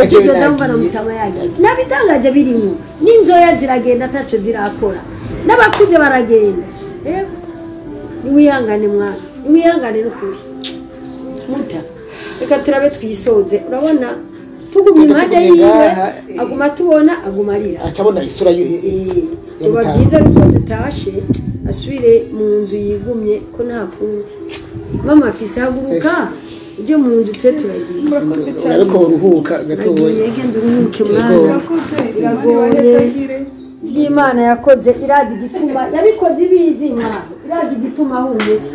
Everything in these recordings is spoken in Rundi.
Tuzoza wumva na mutama yagiye nabitangaje birimo n'inzoya ziragenda ataco zirakora n'abakuze baragenda. Yego, niwihangane mwana, niwihangane n'ukuri. Muta, reka turabe twisoze. Urabona tugumye impande yiwe aguma tubona, aguma arira, acabona isura ya biba Mutama. Byiza ariko dutashe asubire mu nzu yigumye ko nta kundi. Mama afise, haguruka ujye mu nzu, tube turagiye. Murakoze cyane. Urabe ko uruhuka gatoya. Uragiye, genda uruhuke mwana. Murakoze. Biragoye. Iby'Imana yakoze irazi igituma yabikoze, ibizi Imana irazi igituma ahumutse.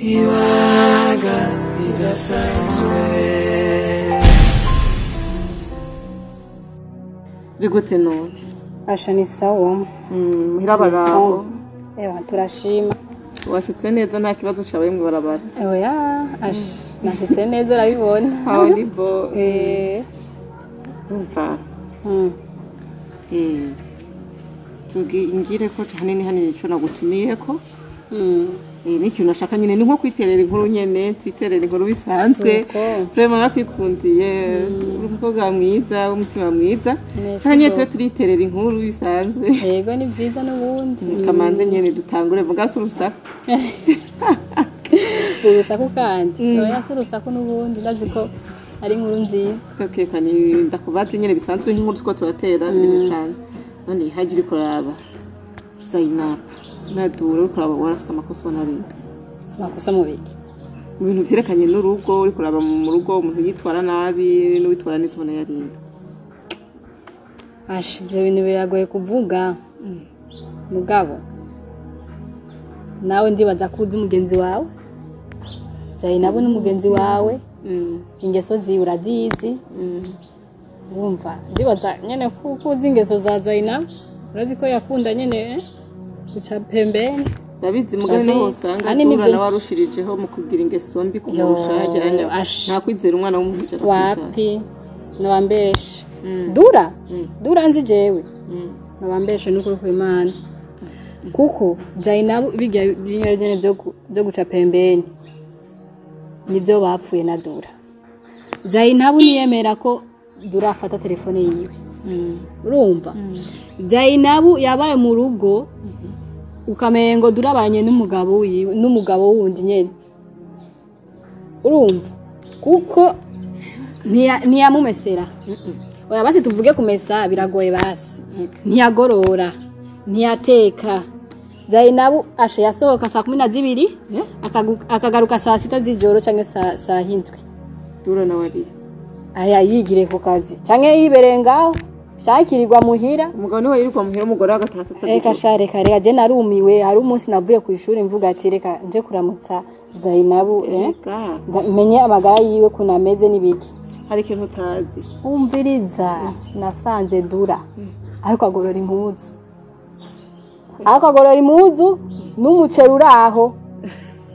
Ibanga ridasanzwe. Bigute none? Asha, ni sawa. Muhira baraho? Ewa, turashima. Washitse neza, nta kibazo cabaye mw'ibarabara? Oya, asha, nashitse neza, urabibona. Aho ni bo. Umva, ngire ko hanini hanini ico nagutumiyeko, n'ikintu nashaka nyine ni nko kwiterera inkuru nyene, twiterera inkuru bisanzwe. Suko. Vraiment nakwikundiye, uri umukobwa mwiza w'umutima mwiza. Merci. Canke nyene tube turiterera inkuru bisanzwe. Yego, ni byiza n'ubundi. Kamanze nyene dutangure, vuga si urusaku. Urusaku kandi? Oya, si urusaku n'ubundi, ndazi ko ari inkuru nziza. Okay, kani ndakubaze nyene bisanzwe nk'inkuru turiko turatera, ibintu bisanzwe. None hajya uriko uraraba Zainab Nadura, uriko uraraba warafise amakosa ubona arinda? Amakosa mu biki? Mu bintu vyerekanye n'urugo, uriko uraraba mu rugo umuntu yitwara nabi n'uwitwara neza ubona yarinda? Asha, ibyo bintu biragoye kuvuga, mugabo nawe ndibaza ko uzi mugenzi wawe Zainabu n'umugenzi wawe, ingeso ziwe urazizi. Wumva, ndibaza nyene ko uzi ingeso za Zainabu, urazi ko yakunda nyene guca pembeni. Ndabizi, mugabo niho usanga Kandi Dura nivyo- nawe arushirijeho mu kugira ingeso mbi kumurusha. Yo, Hajyanya ash. nta kwizera umwana w'umuntu 100%. Wapi, nabambeshe. Dura, Dura nzi jewe, nabambeshe n'ukuri kw'Imana, kuko Zainabu bijya binyoro nyene vyo guca pembeni nibyo bapfuye na Dura. Zainabu niyemera ko Dura afata telefone yiwe. Urumva, Zainabu yabaye mu rugo ukamengo Dura abanye n'umugabo wiwe, n'umugabo wundi nyene. Urumva, kuko ntiyamumesera. Oya basi, tuvuge kumesa biragoye, basi ntiyagorora, ntiyateka. Zainabu ashe yasohoka saa 12, akagaruka saa 6 z'ijoro canke saa 7. Dura nawe ari Aya, yigire ku kazi canke yibereye ngaho, shakirirwa muhira. Umugabo niwe yirirwa muhira, umugore agataha saa 6 Reka z'ijoro. sha, reka reka, je narumiwe. Hari umunsi navuye ku ishuri mvuga ati reka nje kuramutsa Zainabu, Ega. Menye amagara yiwe kuntu ameze n'ibiki. Hari ikintu utazi. Umviriza, nasanze Dura ariko agorora impuzu, ariko agorora impuzu. N'umuceri uraho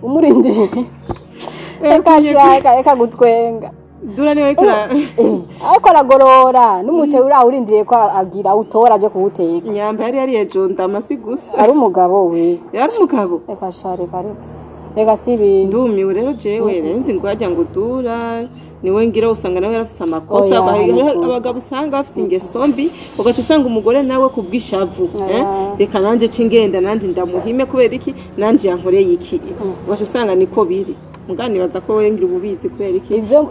umurindiriye. Reka shaka reka gutwenga. Dura niwe ariko aragorora n'umuceri uraho urindiriye ko agira utora aje kuwuteka. Nyamba yari yariye jonda amasi gusa. Ari umugabo we. Yari umugabo. Reka sha reka reka. Reka si ibintu. Ndumiwe rero jewe nzi ngo hajya ngo Dura niwe ngira usanga nawe yarafise amakosa. Abagabo usanga bafise ingeso mbi ugaca usanga umugore nawe kubwishavu reka nanje cingenda nanje ndamuhime kubera iki nanje yankoreye iki ugaca usanga niko biri. Muganibaza ko we ngira ububizi kubera iki ibyo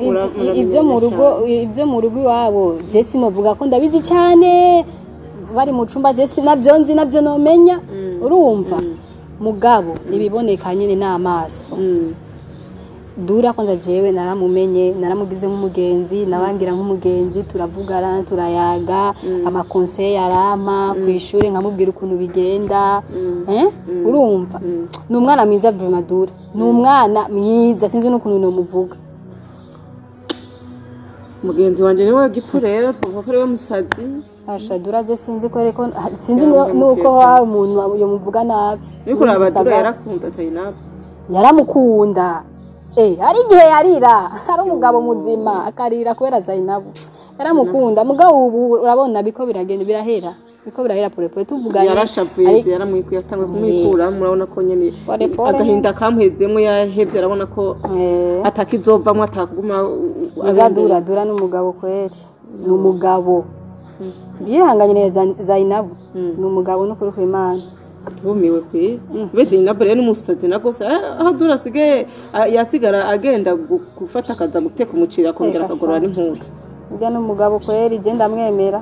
mu rugo ibyo mu rugo iwabo je sinovuga ko ndabizi cyane bari mu cumba je sinavyo nzi navyo nomenya urumva mugabo ibiboneka nyine n'amaso. Dura kwanza jewe naramumenye naramugize nk'umugenzi nabangira nk'umugenzi turavugana turayaga amakonseye yarama kwishuri nkamubwira ukuntu bigenda urumva ni umwana mwiza vraiment Dura ni umwana mwiza sinzi n'ukuntu nomuvuga. Mugenzi wanje niwe gipfu rero twavuga ko ariwe musazi. Asha Dura je sinzi ko ariko sinzi nuko hari umuntu yomuvuga nabi. Ariko uraba Dura yarakunda Zainab. Yaramukunda. Hari igihe yarira hari umugabo muzima akarira kubera Zainab yaramukunda mugabo ubu urabona biko biragenda birahera biko birahera pole pole tuvuganye yarashavuye yaramwikuye atangwe kumwikura murabona ko nyene agahinda kamuhezemo yahevye arabona ko atakizovamwe atakuguma. Dura Dura n'umugabo kweri ni umugabo yihanganye Zainab ni umugabo n'ukuri kw'Imana. Bumiwe kwe beze Zainab rero n'umusazi nagose aho Dura asigaye yasigara agenda gufata akaza guteka umucira akongera akagorora n'impuzu. Urya n'umugabo kweri je ndamwemera.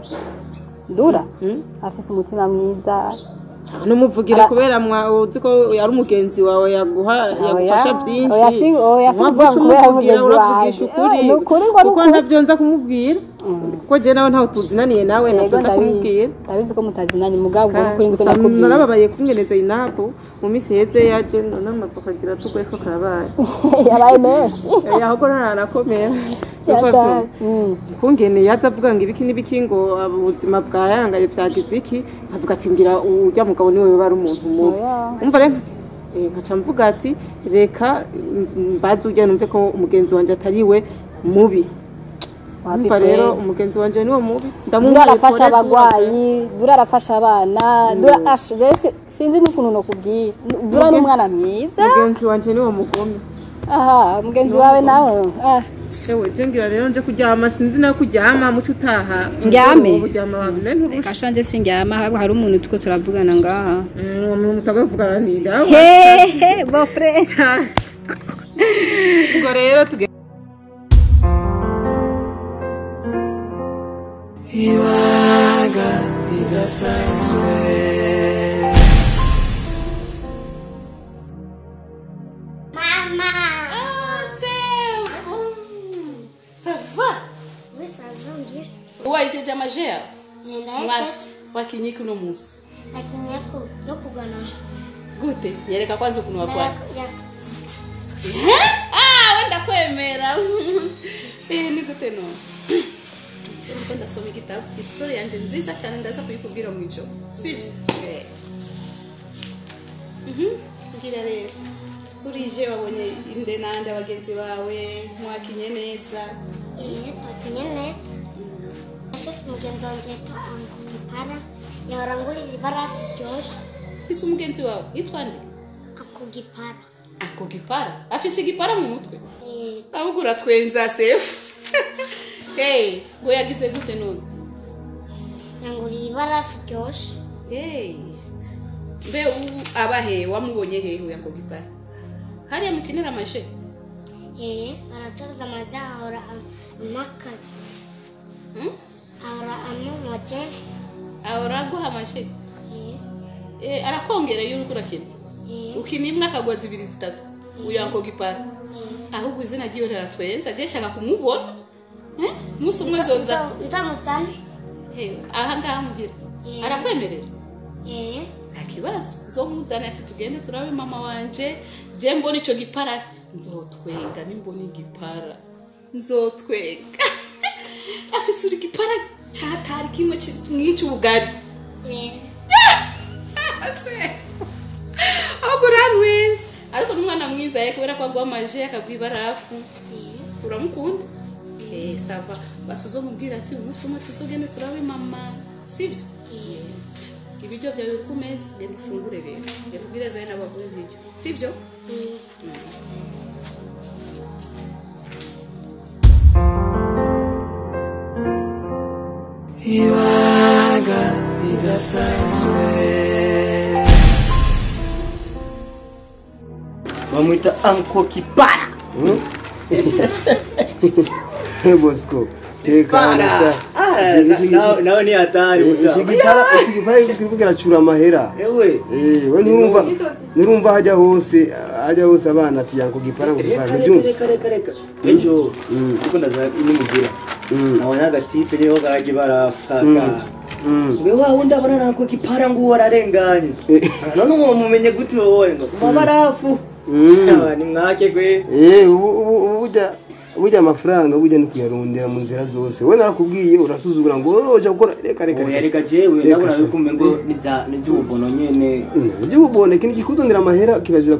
Dura afise umutima mwiza. Numuvugira kubera uzi ko yari umugenzi wawe yaguha yagufasha byinshi. Oya si kubera umugenzi wawe kuko ntavyo nza kumubwira kuko je nawe ntaho tuzinaniye nawe ntabyo nza kumubwira. Ndabizi ko mutazinanye mugabo kuri ngo nakubwira. Narababaye kumwe Zainab mu minsi heze yaje none amavoka agira tugoye ko karabaye yabaye menshi ahubwo ntaranakomera. Kungene yaza avuga ngo ibiki n'ibiki ngo ubuzima bwayangaye byagize iki avuga ati ngira ujya mugabo niwe bari umuntu mubi. Umva rero nkaca mvuga ati reka mbaze ujya numve ko umugenzi wanje atari we mubi. Umva rero umugenzi wanje niwe mubi ndamubwira arafasha abagwayi Dura arafasha abana Dura sinzi n'ukuntu nokubwira Dura n'umwana mwiza. Umugenzi wanje niwe mugome. Aha mugenzi wawe nawe Ewe jengira rero nje kuryama sinzi nawe kuryama muco utaha ndyame kuryama babine nturusha kashanje sindyama hari umuntu tuko turavugana ngaha umuntu mutagavugana ni ngaho he bo frère ngo rero tuge ibanga ridasanzwe. Mama. Wayijeje amajea wakinye kuno munsi nakinye no kugana gute yereka kwanza ukuntu wakora wenda kwemera ni gute no ndiko ndasoma igitabo history yanje nziza cyane ndaza kuyikubwira mu ijo sibyo ngira rero urije wabonye inde nande abagenzi bawe mwakinye neza twakinye neza. Afise umugenzi wanje yitwa Ankugipara yahora angurira ibarafu ryoshe. Ese umugenzi wawe yitwa nde? Ankugipara. Ankugipara afise igipara mu mutwe? Ahubwo uratwenza sefu. Hey, ngo yagize gute none? Yanguriye ibarafu ryoshe. Hey. Mbe abahe wamubonye hehe uyu Ankugipara? Hariya mukinira amashe? Aracuruza amazi ahora amakaye. Ahora amaje. Ahora aguha amashe? Arakongera iyo uriko urakina? Ukina imwe akagwa zibiri zitatu. Uyu Ankugipara. Ahubwo izina ryiwe riratwenza je shaka kumubona. Musi umwe nzoza. Nzamuzane. Aha ngaha muhira. Arakwemerera? Nta kibazo. Nzomuzane ati tugende turabe mama wanje je mbona ico gipara nzotwenga nimbona igipara. Nzotwenga. Afise igipara cyatari kimwe mwica ubugari. Ahubwo Zaye kubera ko agwa amaji akagwa ibarafu. Uramukunda? Ça va. Basi uzomubwira ati umunsi umwe tuzogende turabe mama, sibyo? Ibiryo byawe ku meza, genda ufungure rero. Genda ubwire Zaye n'abavuye ibiryo, sibyo? Ibanga ridasanzwe. Bamwita Anko Kipara. Bosco, tekana sa. Nawe ni hatari. Iki gipara kiriko kiracura amahera. Ewe. We nurumva hajya hose abana ati yanko gipara ngo gipara ntibyumva. Reka. Ejo ndiko ndaza inimugira. Nawe nagatipe niho garaje barafaka. Ngwe wa wundi abona nanko kipara ngo wararenganye. None uwo mumenye gute wowe ngo mabarafu. Ni mwake gwe. Ubu burya amafaranga burya ni kuyarondera mu nzira zose. We narakubwiye urasuzugura ngo oja gukora reka. Oya reka jewe ndabona yuko ngo nizububono nyene. Nizububono kintu kikuzonera amahera kirazira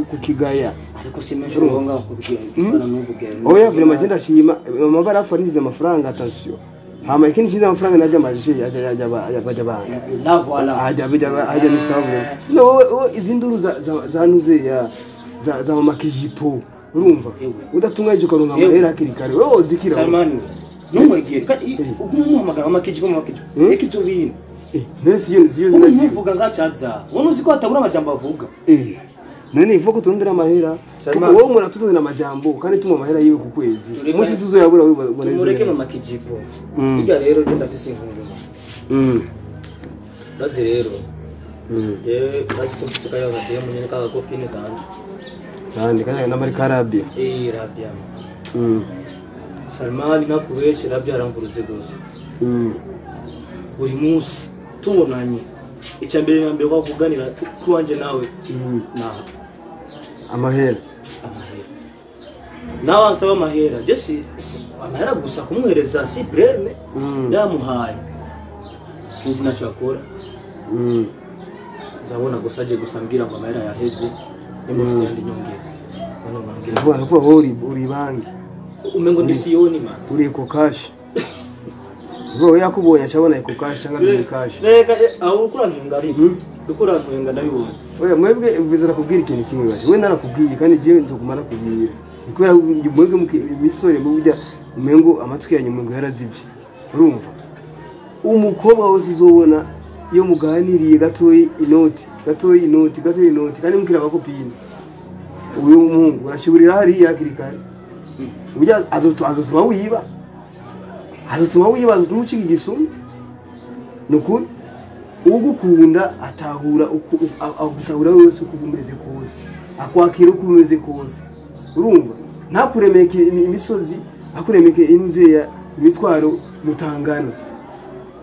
kukigaya. Ariko simesho uronga kubwira ibana nuvuge. Oya vraiment je ndashima amabarafu arinjiza amafaranga attention. Hama ikindi kiza amafaranga najya amaje ajya bana. La voilà. Ajya ni sawa. No izinduru za nuze ya za mama kijipo. Urumva udatunganyije ukaronka amahera hakiri kare wowe uzikira Salmani numwegere kandi ukumuhamagara mama kijipo reka ibyo bintu none siyo umuvuga ngacaza wowe uzi ko atabura amajambo avuga none ivuga ko turondera amahera wowe umuntu atuzanira amajambo kandi tuma amahera yiwe ku kwezi umunsi tuzoyabura wibona tumureke mama kijipo burya rero je ndafise inkuru ndazi rero ndazi ko mfise kayo gateye munyene ka kopine kanje kandi kanya na muri Karabia. Rabia. Salmani nakubeshe Rabia aramvurutse gose. Buri munsi tubonanye icambere na mbere kwa kuganira kuwanje nawe. Na amahera. Nawe ansaba amahera. Je si amahera gusa kumuhereza si breme. Ndamuhaye. Sinzi naco akora. Nzabona gusa aje gusa mbwira ngo amahera yaheze. Nimufise yandi nyongera. Bwana kwa hori uri bangi. Umengo ndi siyoni man. Uri eko cash. Bro yakubonye acabona eko cash cyangwa ndi cash. Reka aho ukurantunga ari. Ukurantunga ndabibona. Oya mwebwe bizara kubwira ikintu kimwe baje. We narakubwiye kandi je nzogumara kubwira. Kubera mwebwe imisore mubujya umengo amatwi yanyu umengo yarazibye. Urumva? Umukobwa wose uzobona iyo muganiriye gatoyi inoti, gatoyi inoti kandi mukira abakopine. Uyu muhungu urashigurira hariya hakiri kare. Burya azotuma wiba. Azotuma ucika igisuma. Nukuri ugukunda atahura agutahura wese uko umeze kose. Akwakira uko umeze kose. Urumva? Ntakuremeke imisozi, akuremeke inzeya imitwaro mutangana.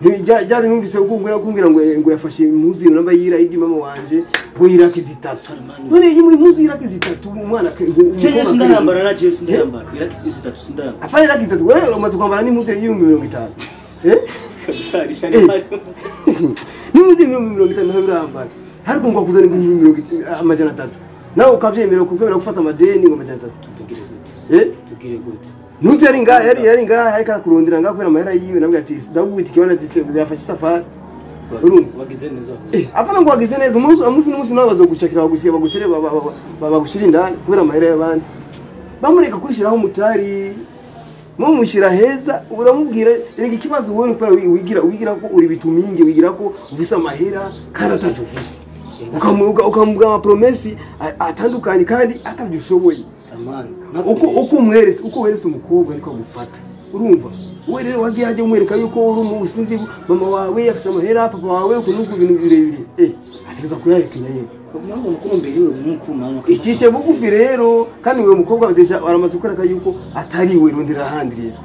Ntijyari numvise kumbwira ngo yafashe impuzu namba yira idi mama wanje ngo yirake zitatu. None impuzu yirake zitatu umwana Jewe sindayambara na Jewe sindayambara irake zitatu sindayambara. Afanye irake zitatu wewe umaze kwambara n'impuzu y'ibihumbi 50. Kabisa rishani mali. N'impuzu y'ibihumbi 50 nawe urambara. Ariko ngo akuzana ibihumbi 300. Nawe ukavyemera kukwemera gufata amadeni ngo 300. Tugire gute? Tugire gute? Nuzi yari ngaha ariko arakurondera ngaha kubera amahera yiwe nabwo ati ndagwita ikibanza ati yafashe isafari. Urumva wagize neza. Apana ngo wagize neza umunsi n'umunsi nawe bazogucakira bagushira bagutere bagushira indani kubera amahera y'abandi. Bamureka kwishiraho umutari mumushyira heza uramubwira erega ikibazo wowe kubera wigira ko uri bituminge wigira ko ufise amahera kandi ataje ufise. Ukamubwira ama promesse atandukanye kandi atabyushoboye. Samani uko werese umukobwa ariko agufata. Urumva we rero wagiye ajye umwereka yuko uri umusinzi mama wawe yafise amahera papa wawe kunuko ibintu birebire ategeza kuyahekenya yeye. Nabona ko mbere we mukumana icishe bugufi rero kandi uwo mukobwa badesha aramaze kwereka yuko atari we rondera ahandi rero.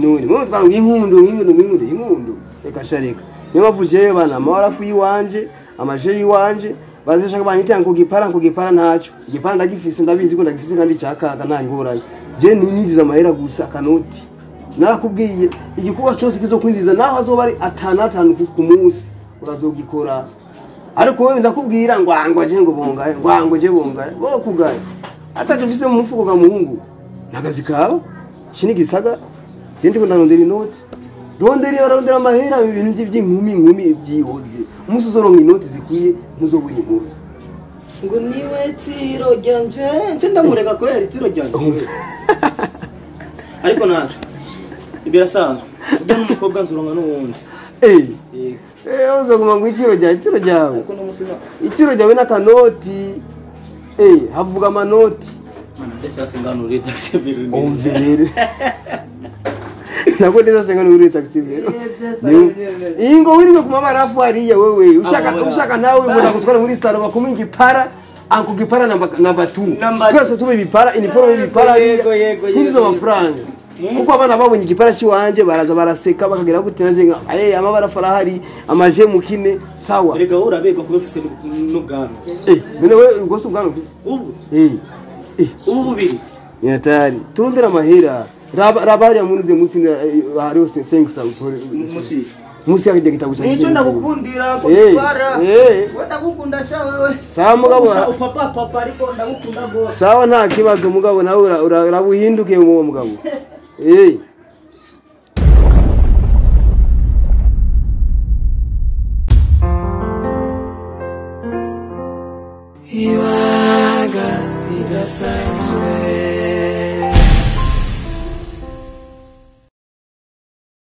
None mwe twara inkundo reka shareka. Niyo bavuje bana amarafu yiwanje amaje yiwanje bazishaka banyita ngo gipara ntaco igipara ndagifise ndabizi ko ndagifise kandi cyakaga nta ngorane. Je niniziza amahera gusa kanoti. Narakubwiye igikorwa cyose kizokwinjiza naho azoba ari 5 ku munsi urazogikora. Ariko wewe ndakubwira ngo ngo je ngo bongaye, ngo je bongaye. Bo kugaye. Ataje ufise mu mufuko ga muhungu. Nagazi kawe. Kini gisaga. Je ndiko ndarondera inoti. Rondera amahera ibintu by'inkumi nkumi byihoze. Umunsi uzoronka inoti zikwiye ntuzobura inkumi. Ngo niwe tiro ryanje, nce ndamureka kubera itiro ryanje. Ariko naco ibirasanzwe. Ujya n'umukobwa nzoronka n'uwundi. Uzoguma ngo itiro ryawe, itiro ryawe. Itiro ryawe n'akanoti. Havuga amanoti. Mana mbese asengana uri taxi vero. Umvere. Nako ndeza sengana uri taxi vero. Ingo wirirwe ku mabarafu hariya wewe. Ushaka nawe ngo nakutwara muri salo bakumuha igipara. Ankugipara namba 2. Twese tube ibipara, uniforme y'ibipara. Yego yego. Ntizo amafaranga. Kuko abana babonye igipara cy'iwanje baraza baraseka bakagera gute naje nka amabara farahari amaje mukine sawa. Erega urabegwa kuba ufise n'ubwanwa. None we ubwo se ubwanwa ufise? Ubu. Ubu bubiri. Nyatari. Turondera amahera. Raba hariya munuze munsi hariho 500 Musi. Musi yakije gitabo cyanjye. Nico ndagukundira ko gipara. We ndagukunda sha wewe. Sawa mugabo. Papa papa ariko ndagukunda gose. Sawa nta kibazo mugabo nawe urabuhinduke uwo mugabo. Ibanga ridasanzwe.